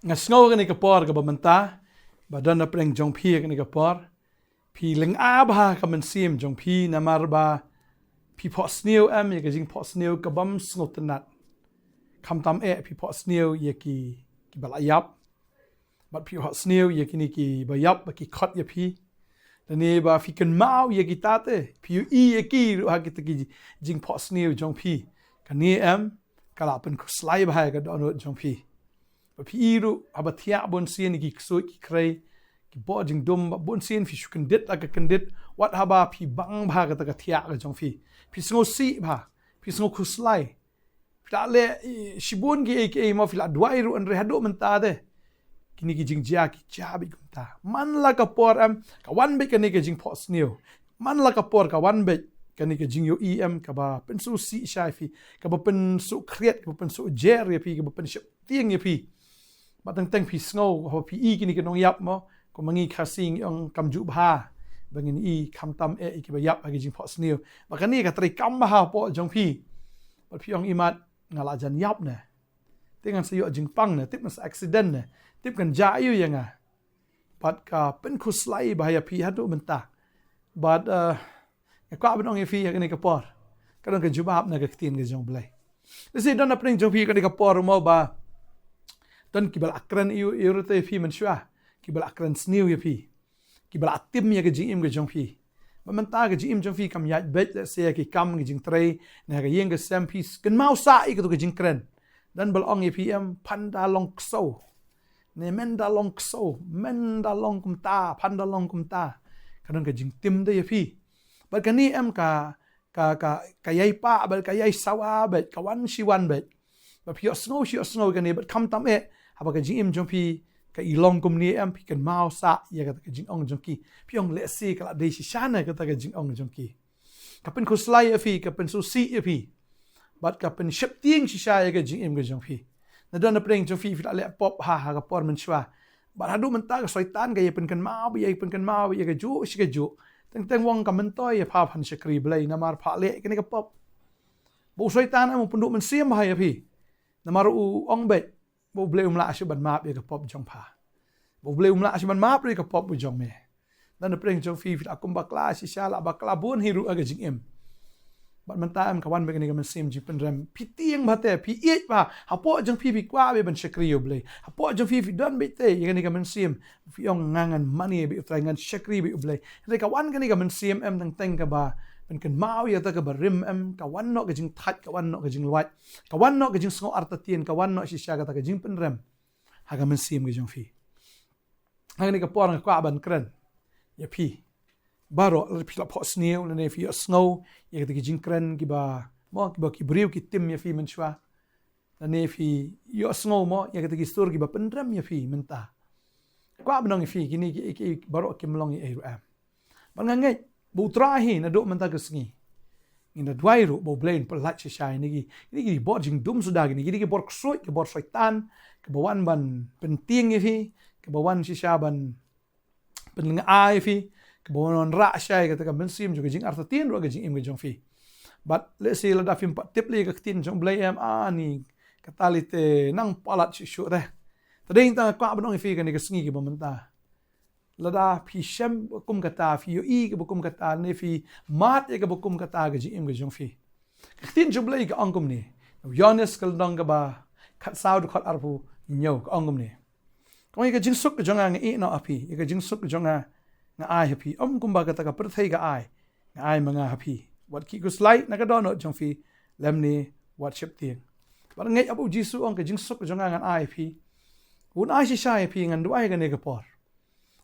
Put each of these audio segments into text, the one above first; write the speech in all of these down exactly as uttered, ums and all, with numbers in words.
Nga sngew kane ka por kaba mynta ba don na pdeng jong phi kane ka por. Phi lynga bha ka mynsiem jong phi namar ba phi phohsniew em ïa ka jingphohsniew kabym sngewtynnat. Khamtam eh phi phohsniew ïa ki, kiba la ïap. Bad phi phohsniew ïa kine kiba ïap ba ki khot ïa phi. Lane ba phi kynmaw ïa kita te, phi ïohi ïa ki ruh ha kita ki jingphohsniew jong phi. Kane em ka la pynkhuslai bha ïa ka dohnud jong phi. Ba phi i ruh haba thiah bunsien ïa ki ksuid ki khrei, ki bor jingdum, ba bunsien phi shu kyndit la ka kyndit, wat haba phi bang bha kata ka thiah ka jong phi. Phi sngewsih bha, phi sngewkhuslai. Phi la leh, eh, shibun kiei kiei mo, phi la duwai ruh, hynrei haduh mynta te kine ki jingjia ki jia beit kumta. Man la ka por em ka wan beit kane ka jingphohsniew. Man la ka por ka wan beit kane ka jingïohi em kaba pynsngewsih shai phi, kaba pynsngewkhriat, kaba pynsngewjer ïa phi, kaba pynsheptieng ïa phi. Ba teng teng phi sngew haba phi i kine ki nongïap mo, kum ma ngi Khasi ngi ong kam ju bha ba ngin i khamtam eh ïa kiba ïap ha ki jingphohsniew. Ba kane ka treikam bha hapoh jong phi. Bad phi ong imat nga la jan ïap ne. Te ngan sa ïoh jingpang ne, tip ngan sa accident ne, tip kan jia ïa nga. Bad ka pynkhuslai bha ïa phi haduh mynta. Bad, eh, nga kwah ban ong ïa phi ha kane ka por, ka don ka jubab na ka ktien ka jong U Blei. Lehse don na pdeng jong phi ha kane ka por mo ba don kiba la kren ïa u, ïa u rta ïa phi mynshuwa, kiba la kren sniew ïa phi, kiba la tim ïa ka jingim ka jong phi. Ba mynta ka jingim jong phi kam ïaid beit lehse ïa ki kam ki jingtrei, ne ha ka ïing ka sem phi kynmaw sah ïa katu ka jingkren. Don ba la ong ïa phi em, phan da long ksew, ne men da long ksew, men da long kumta, phan da long kumta. Ka don ka jingtim da ïa phi. Bad kane em ka, ka, ka, ka ïai pah bad ka ïai sawa bad ka wan shi wan bad. Ba phi ïohsngew shi ïohsngew kane bad khamtam eh haba ka jingim jong phi ka i long kumne em, phi kynmaw sah ïa kata ka jingong jong ki. Phi ong lehse ka la dei shisha ne kata ka jingong jong ki. Ka pynkhuslai ïa phi, ka pynsngewsih ïa phi. Bad ka pynsheptieng shisha ïa ka jingim ka jong phi. Na don na pdeng jong phi phi la leh pop ha, ha ka por mynshuwa. Bad haduh mynta ka Soitan ka ïa pynkynmaw, ïa pynkynmaw ïa ka juh shi ka juh. Teng teng u ong ka myntoi ïa pha phan shakri Blei namar pha leh kane ka pop. Ba u Soitan em u pynduh mynsiem bha ïa phi. Namar u ong beit ba U Blei um lah shuh ban map ïa ka pop jong pha. Ba U Blei um lah shuh ban map ruh ïa ka pop u jong me. Na don na pdeng jong phi phi la kum bakla shisha, la bakla bun hi ruh ha ka jingim. Bad mynta em ka wan beit kane ka mynsiem jingpynrem. Phi tieng bha te, phi ïeit bha. Hapoh jong phi phi kwah beit ban shakri ïa U Blei. Hapoh jong phi phi don beit te ïa kane ka mynsiem. Phi ong nga ngan mane beit U Trai, ngan shakri beit U Blei. Hynrei ka wan kane ka mynsiem em teng teng kaba pynkynmaw ïa kata kaba rim em, ka wan noh ka jingthait, ka wan noh ka jinglwait, ka wan noh ka jingsngew artatien, ka wan noh shisha kata ka jingpynrem ha ka mynsiem ka jong phi. Ha kane ka por nga kwah ban kren ïa phi baroh, lada phi la phohsniew lane phi ïohsngew ïa kata ki jingkren kiba, mo, kiba ki briew ki tim ïa phi mynshuwa. Lane phi ïohsngew mo ïa kata ki sur kiba pynrem ïa phi mynta. Kwah ban ong ïa phi kine ki, ki, baroh kim long ïa ei ruh em. Bad nga ngeit ba U Trai hi naduh mynta ka sngi. Ngin da duwai ruh ba U Blei un pyllait shisha ïa kine ki, kine ki bor jingdum suda kine, kine ki bor ksuid, ki bor Soitan, kiba wan ban pyntieng ïa phi, kiba wan shisha ban pynlyngngoh ïa phi, kiba wan wanrah shisha ïa kata ka mynsiem jong ka jingartatien ruh ka jingim ka jong phi. Bad lehse lada phim pat tip lei ïa ka ktien jong U Blei em, ani kata lei te nang palat shuh shuh te. Te dei tang kwah ban ong ïa phi kane ka sngi kiba mynta. Lada phi shem ba kum kata, phi ïohi kaba kum kata, ne phi mad ïa kaba kum kata ka jingim ka jong phi. Ka ktien jong U Blei ka ong kumne. U Ïoannis ka lynnong kaba khatsaw dkhot arphew hynñiew ka ong kumne. Ka ong ïa ka jingsuk ka jong nga nga ïeh noh ha phi, ïa ka jingsuk ka jong nga nga ai ha phi. Ym kumba kata ka pyrthei ka ai, nga ai ma nga ha phi. Wat khih khuslai na ka dohnud jong phi, lymne wat sheptieng. Bad ngeit ap U Jisu ong ka jingsuk ka jong nga ngan ai ha phi. Un ai shisha ïa phi, ngan duwai kane ka por.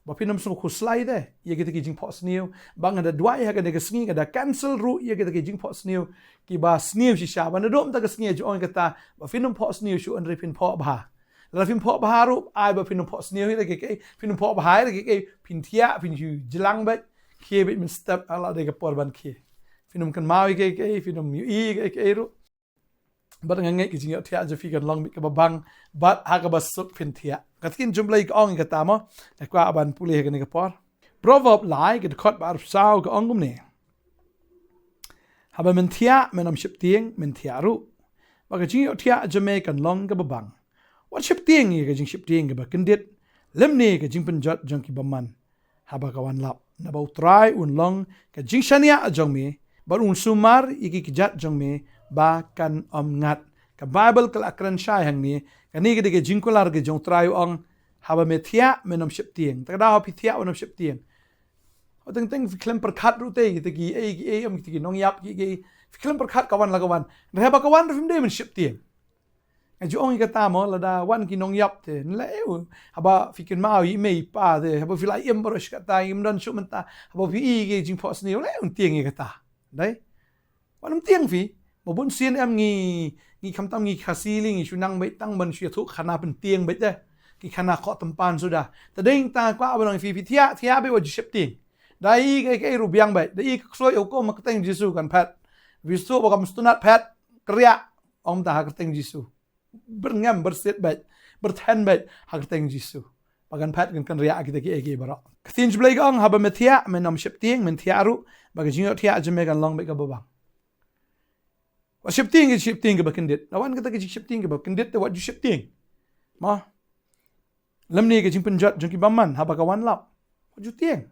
Ba phin ym sngew khuslai de ïa kita ki jingphohsniew. Ba nga da duwai ha kane ka sngi, nga da cancel ruh ïa kita ki jingphohsniew kiba sniew shisha. Ba naduh mynta ka sngi ju ong kata ba phin ym phohsniew shuh, hynrei phin phoh bha. Lada phin phoh bha ruh, ai ba phin ym phohsniew ïa kiei kiei, phin ym phoh bha ïa kiei kiei, phin thiah, phin shu jlang beit, khie beit mynstep, la dei ka por ban khie. Phin ym kynmaw ïa kiei kiei, phin ym ïohi ïa kiei kiei ruh. Bad nga ngeit ka jingïohthiah jong phi kan long beit kaba bang bad ha kaba suk phin thiah. Ka ktien jong U Blei ka ong ïa kata mo, nga kwah ban pule ha kane ka por. Proverb lai ka dkhot ba arphew saw ka ong kumne. Haba men thiah men ym sheptieng, men thiah ruh. Ba ka jingïohthiah jong me kan long kaba bang. Wat sheptieng ïa ka jingsheptieng kaba kyndit, lymne ka jingpynjot jong ki bymman haba ka wan lap. Naba U Trai un long ka jingshaniah jong me, bad un sumar ïa ki kjat jong me ba kan ym ngat. Ka Baibl ka la kren shai hangne, kane ka dei ka jingkular ka jong U Trai, u ong, haba me thiah men ym sheptieng. Te ka daw haba phi thiah wen ym sheptieng. Haba teng teng phi khlem pyrkhat ruh te, kita ki ei ki ei, em kita ki nongïap ki ei, phi khlem pyrkhat ka wan la ka wan. Hynrei haba ka wan ruh phim dei men sheptieng. Nga ju ong ïa kata mo, lada wan ki nongïap te, nla eh, haba phi kynmaw ïa i mei i pa te, haba phi la im baroh shi katta, im don shuh mynta, haba phi i ki jingphohsniew, nla eh un tieng ïa kata. Dei? Wat nym tieng phi. Mo, bun sien em ngi, ngi khamtam ngi Khasi lei ngi shu nang beit tang ban shu ïathuh khana pyntieng beit de. Ki khana khoh tympan suda. Te dei tang kwah ban ong ïa phi, phi thiah, thiah beit, wat ju sheptieng. Da i kaei kaei ruh biang beit. Da i ka ksuid u kum ha kyrteng Jisu kan phet. Phi sngewthuh ba kam sngewtynnat, phet. Kyrriah. Ong ta ha kyrteng Jisu. Byrngem, byrsiet beit, byrthen beit ha kyrteng Jisu. Ba kan phet, kan kynriah kita kiei kiei baroh. Ka ktien jong U Blei ka ong, haba me thiah men ym sheptieng, men thiah ruh ba ka jingïohthiah jong me kan long beit kaba bang. Wat sheptieng, ka jingsheptieng kaba kyndit. Naba wan kata ka jingsheptieng kaba kyndit te wat ju sheptieng. Mo. Lymne ka jingpynjot jong ki bymman haba ka wan lap. Wat ju tieng.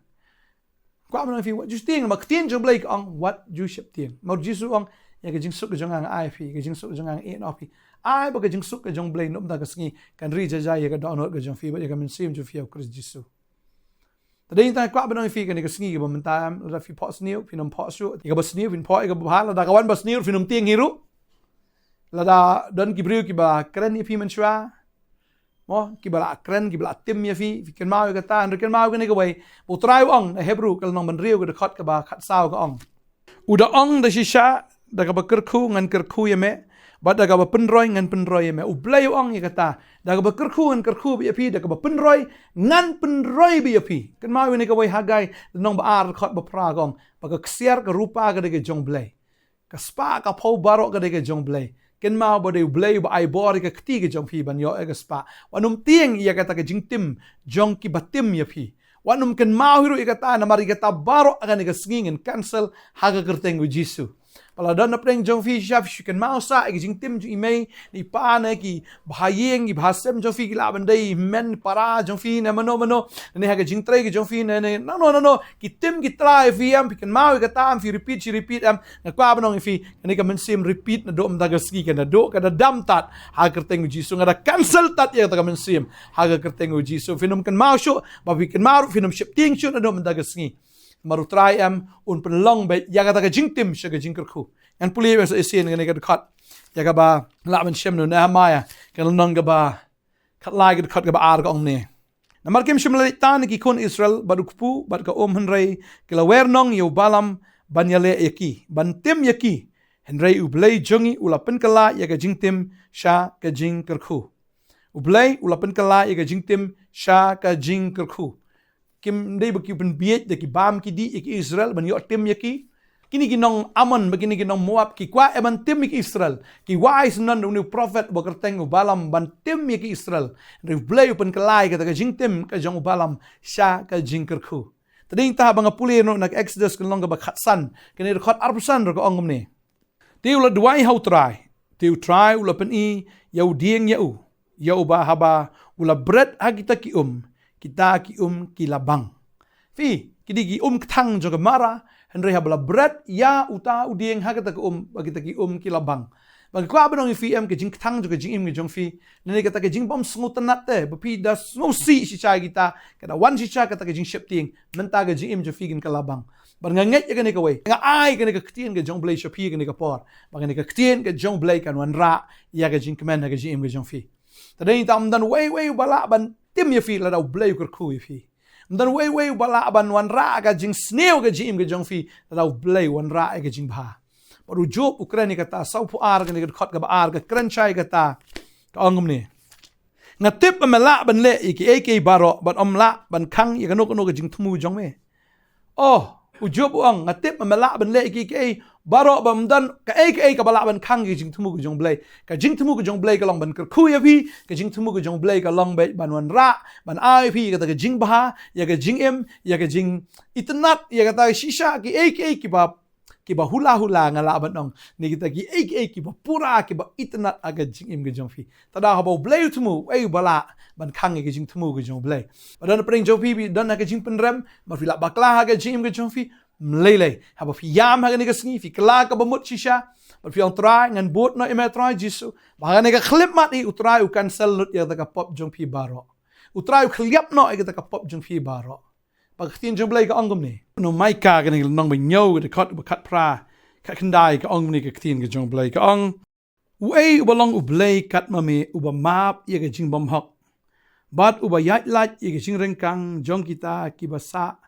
Kwah ban ong ïa phi, wat ju tieng, namar ka ktien jong U Blei ka ong wat ju sheptieng. Namar U Jisu u ong, ïa ka jingsuk ka jong nga nga ai ïa phi, ka jingsuk ka jong nga nga ïehnoh ïa phi. Ai ba ka jingsuk ka jong U Blei naduh mynta ka sngi kan ri jai jai ïa ka dohnud ka jong phi bad ïa ka mynsiem jong phi ha U Khrist Jisu. Te dei tang kwah ban ong ïa phi kane ka sngi kaba mynta, em, lada phi phohsniew phin ym phoh shuh, ïa kaba sniew phin phoh, ïa kaba bha, lada ka wan ba sniew phin ym tieng hi ruh. Lada don ki briew kiba kren ïa phi mynshuwa, mo, kiba la kren, kiba la tim ïa phi, phi kynmaw ïa kata, hynrei kynmaw kane kawei ba U Trai u ong, na Hebru ka lynnong ba hynriew ka dkhot kaba khatsaw ka ong, u da ong, da shisha da kaba kyrkhu ngan kyrkhu ïa me, bad da kaba pynroi ngan pynroi ïa me. U Blei u ong ïa kata, da kaba kyrkhu ngan kyrkhu beit ïa phi, da kaba pynroi ngan pynroi beit ïa phi. Kynmaw ïa kane kawei, Hagai lynnong ba ar dkhot ba phra ka ong ba ka ksiar ka rupa ka dei ka jong U Blei. Ka spah ka phew baroh ka dei ka jong U Blei. Kynmaw ba dei U Blei uba ai bor ïa ka kti ka jong phi ban ïoh ïa ka spah. Wat nym tieng ïa kata ka jingtim jong kiba tim ïa phi. Wat nym kynmaw hi ruh ïa kata, namar ïa kata baroh ha kane ka sngi ngan cancel ha ka kyrteng U Jisu. Ba la don na pdeng jong phi shisha phi shu kynmaw sah ïa ka jingtim jong i mei, i pa, ne ki bha ïing, ki bha sem jong phi, ki lah ban dei i hynmen para jong phi, ne mano mano, ne ha ka jingtrei ka jong phi, ne, ne nangno nangno ki tim ki tla ïa phi, em, phi kynmaw ïa kata, em, phi repeat shi repeat, em. Nga kwah ban ong ïa phi, kane ka mynsiem repeat naduh mynta ka sngi kan da duh, kan da dam tad ha ka kyrteng U Jisu. Nga da cancel tad ïa kata ka mynsiem ha ka kyrteng U Jisu. Phin ym kynmaw shuh, ba phi kynmaw ruh phin ym sheptieng shuh naduh mynta ka sngi. Namar U Trai, em, un pynlong beit ïa kata ka jingtim sha ka jingkyrkhu. Ngan pule beit sa shisien kane ka dkhot ïa kaba lah ban shem na u Nehemiah, ka lynnong kaba khatlai, ka dkhot kaba ar, ka ong kumne: Namar kim shym la leit tan ïa ki khun Israel bad u kpu bad ka um, hynrei ki la wer nong ïa u Balaam ban ïaleh ïa ki, ban tim ïa ki. Hynrei U Blei jong ngi u la pynkylla ïa ka jingtim sha ka jingkyrkhu. U Blei u la pynkylla ïa ka jingtim sha ka jingkyrkhu. Kim dei ba ki pynbieit da ki bam ki dih ïa ki Israel ban ïoh tim ïa ki. Kine ki nong Ammon bad kine ki nong Moab ki kwah ïa ban tim ïa ki Israel. Ki wai syndon da une u prophet ba kyrteng u Balaam ban tim ïa ki Israel. Hynrei U Blei u pynkylla ïa kata ka jingtim ka jong u Balaam sha ka jingkyrkhu. Te dei tang haba nga pule noh na ka Exodus ka lynnong kaba khatsan, kane ka dkhot arphew san ruh ka ong kumne: Te u la duwai ha U Trai, te U Trai u la pyni ïa u dieng ïa u, ïa uba haba u la bret ha kita ki um, kita ki um ki la bang. Phi, ki dei ki um kthang jong ka Mara, hynrei haba la bret ïa uta u dieng ha kata ka um, ba kita ki um ki la bang. Ba nga kwah ban ong ïa phi, em, ka jingkthang jong ka jingim ka jong phi, ne kata ka jingbym sngewtynnat te ba phi da sngewsih shisha ïa kita, ka da wan shisha kata ka jingsheptieng, mynta ka jingim jong phi kan ka la bang. Bad nga ngeit ïa kane kawei, nga ai kane ka ktien ka jong U Blei sha phi kane ka por, ba kane ka ktien ka jong U Blei kan wanrah ïa ka jingkmen ha ka jingim ka jong phi. Te dei tang ym don uwei uwei uba lah ban tim ïa phi lada U Blei u kyrkhu ïa phi. Ym don uwei uwei uba lah ban wanrah ka jingsniew ka jingim ka jong phi lada U Blei u wanrah ïa ka jingbha. Bad u Job u kren ïa kata, sawphew ar, kane ka dkhot kaba ar, ka kren shai ïa kata, ka ong kumne: Nga tip ba me lah ban leh ïa kiei kiei baroh, bad ym lah ban khang ïa kano kano ka jingthmu jong me. Oh, u Job u ong, nga tip ba me lah ban leh ïa kiei kiei baroh, ba ym don kaei kaei kaba lah ban khang ïa ka jingthmu ka jong U Blei. Ka jingthmu ka jong U Blei ka long ban kyrkhu ïa phi, ka jingthmu ka jong U Blei ka long beit ban wanrah, ban ai ïa phi ïa kata ka jingbha, ïa ka jingim, ïa ka jingitynnat, ïa kata shisha kiei kiei kiba kiba hula hula, nga lah ban ong, ne kita kiei kiei kiba pura, kiba itynnad ha ka jingim ka jong phi. Te da haba U Blei u thmu, uei uba lah ban khang ïa ka jingthmu ka jong U Blei? Ba don hapdeng jong phi ba don ha ka jingpynrem, ba phi lah bakla ha ka jingim ka jong phi, ym lei lei. Haba phi ïam ha kane ka sngi, phi kylla kaba mut shisha, ba phi ong, Trai, ngan bud noh ïa me Trai Jisu. Ba ha kane ka khyllipmat hi U Trai u cancel lut ïa kata ka pop jong phi baroh. U Trai u khyllap noh ïa kata ka pop jong phi baroh. Ba ka ktien jong U Blei ka ong kumne. Nong Maikah kane ka lynnong ba hynñiew, ka dkhot ba khatphra, khatkhyndai, ka ong kumne ka ktien ka jong U Blei, ka ong, Uei uba long U Blei kat ma me, uba map ïa ka jingbymhok, bad uba ïaid lait ïa ka jingryngkang jong kita kiba sah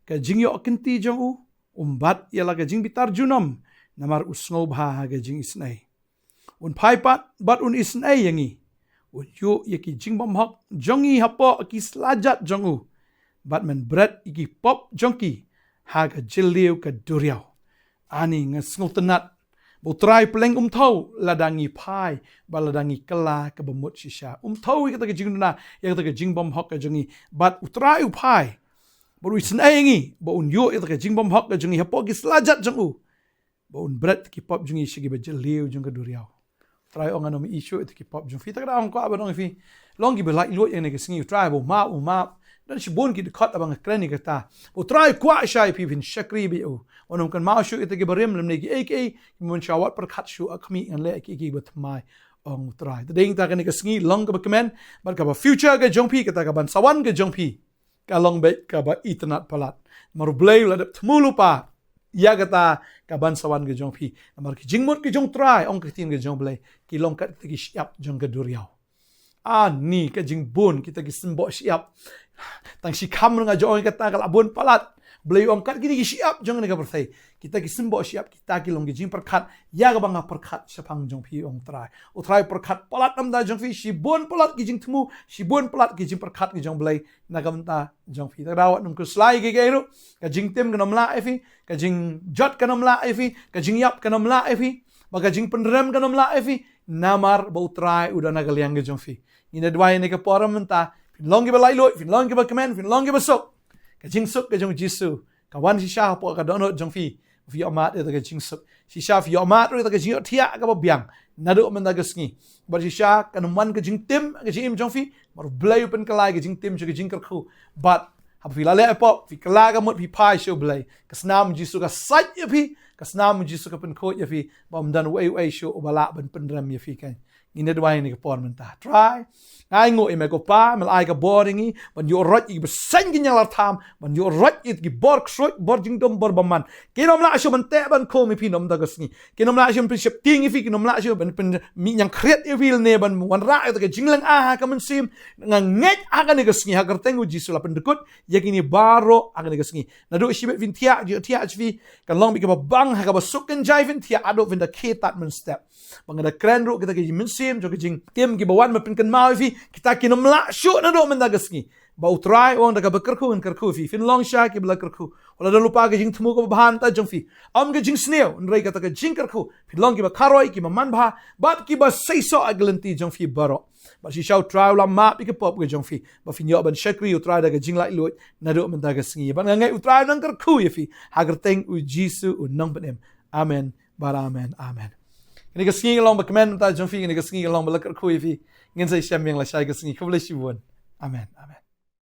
ka jingïoh kynti jong u? Um bat ïa la ka jingbitar junom, namar u sngewbha ha ka jingisynei. Un phai pat bad un isynei ïa ngi. Un ïuh ïa ki jingbymhok jong ngi hapoh ki slajat jong u, bad men bret ïa ki pop jong ki ha ka jylliew ka duriaw. Ani, nga sngewtynnad ba U Trai u Blei um thew lada ngi phai, bad lada ngi kylla kaba mut shisha. Um thew ïa kata ka jingduna, ïa kata ka jingbymhok ka jong ngi. Bad U Trai u phai, bad u isynei ïa ngi, ba un ïuh ïa kata ka jingbymhok ka jong ngi hapoh ki slajat jong u, ba un bret ki pop jong ngi sha kiba jylliew jong ka duriaw. U Trai u ong, ngan ym ïohi shuh ïa kata ki pop jong phi. Te ka daw nga kwah ban ong ïa phi, long kiba laitluid ïa kane ka sngi. U Trai ba u map, u map. Don shibun ki dkhot ba nga kren ïa kata. U Trai u kwah shai ïa phi ban shakri beit ïa u. Wat nym kynmaw shuh ïa kita kiba rim lymne kiei kiei, ki mon sha wat pyrkhat shuh, a khmih, ngan leh kiei kiei ba thymmai, ong U Trai. Te dei ta kane ka sngi long kaba kmen, bad kaba future ka jong phi, kata ka ban sa wan ka jong phi, ka long beit kaba itynnad palat. Namar U Blei u la dep thmu lypa ïa kata ka ban sa wan ka jong phi. Namar ki jingmut ki jong U Trai, ong ka ktien ka jong U Blei, ki long kat kita ki shyiap jong ka duriaw. Ani, ka jingbun kita ki symboh shyiap. Tang shikham ruh nga ju ong ïa kata, ka la bun palat. U Blei u ong kat kine ki shyiap jong kane ka pyrthei, kita ki symboh shyiap, kita ki long ki jingpyrkhat ïa kaba nga pyrkhat shaphang jong phi, ong U Trai. U Trai u pyrkhat palat na ka bynta jong phi, shibun palat ki jingthmu, shibun palat ki jingpyrkhat ki jong U Blei na ka bynta jong phi. Te ka daw wat nym khuslai ïa kiei kiei ruh. Ka jingtim kan ym lah ïa phi, ka jingjot kan ym lah ïa phi, ka jingïap kan ym lah ïa phi, bad ka jingpynrem kan ym lah ïa phi, namar ba U Trai u don ha ka liang ka jong phi. Ngin ïa duwai ha kane ka por mynta, phin long kiba laitluid, phin long kiba kmen, phin long kiba suk. Ka jingsuk ka jong U Jisu ka wan shisha hapoh ka dohnud jong phi, ba phi ïohmad ïa kata ka jingsuk. Shisha phi ïohmad ruh ïa kata ka jingïohthiah kaba biang naduh mynta ka sngi. Bad shisha kan ym wan ka jingtim ha ka jingim jong phi, namar U Blei u pynkylla ïa ka jingtim sha ka jingkyrkhu. Bad haba phi la leh ïa ka pop, phi kylla ka mut, phi phai sha U Blei, ka snam U Jisu ka sait ïa phi, ka snam U Jisu ka pynkhuid ïa phi, ba ym don uei uei shuh uba lah ban pynrem ïa phi. Kan ngin ïa duwai ha kane ka por mynta. Trai, nga ainguh ïa me ko Pa, me la ai ka bor ïa ngi ban ïuh roit ïa ki bseiñ ki ñianglartham, ban ïuh roit ïa ki bor ksuid, bor jingdum, bor bymman. Kin ym lah shuh ban teh ban khum ïa phi na ka bynta ka sngi. Kin ym lah shuh ban pynsheptieng ïa phi, kin ym lah shuh ban pynmih ñiangkhriat ïa phi lane ban wanrah ïa kata ka jinglynga ha ka mynsiem. Nga ngeit ha kane ka sngi, ha ka kyrteng U Jisu, la pyndykut ïa kine baroh ha kane ka sngi. Naduh shibit phin thiah, jingthiah jong phi kan long beit kaba bang, ha kaba suk kynjai phin thiah, haduh phin da khie tad mynstep. Ba nga da kren ruh kita ki mynsiem jong ka jingtim kiba wan ban pynkynmaw ïa phi, kita kin ym lah shuh naduh mynta ka sngi. Ba U Trai u ong, da kaba kyrkhu ngan kyrkhu ïa phi. Phin long shisha kiba la kyrkhu. Wat la don lypa ka jingthmu kaba bha na ka bynta jong phi, ym ka jingsniew, hynrei kata ka jingkyrkhu, phin long kiba kharoi, kiba manbha, bad kiba seisoh ha ka lynti jong phi baroh. Bad shisha U Trai u la map ïa ka pop ka jong phi, ba phin ïoh ban shakri U Trai da ka jinglaitluid naduh mynta ka sngi. Bad nga ngeit U Trai un nang kyrkhu ïa phi, ha ka kyrteng U Jisu U Nongpynim. Amen bad amen, amen. Kane ka sngi ka long ba kmen na ka bynta jong phi, kane ka sngi ka long ba la kyrkhu ïa phi. Ngin sa ïashem biang lashai ka sngi. Khublei shibun. Amen, amen.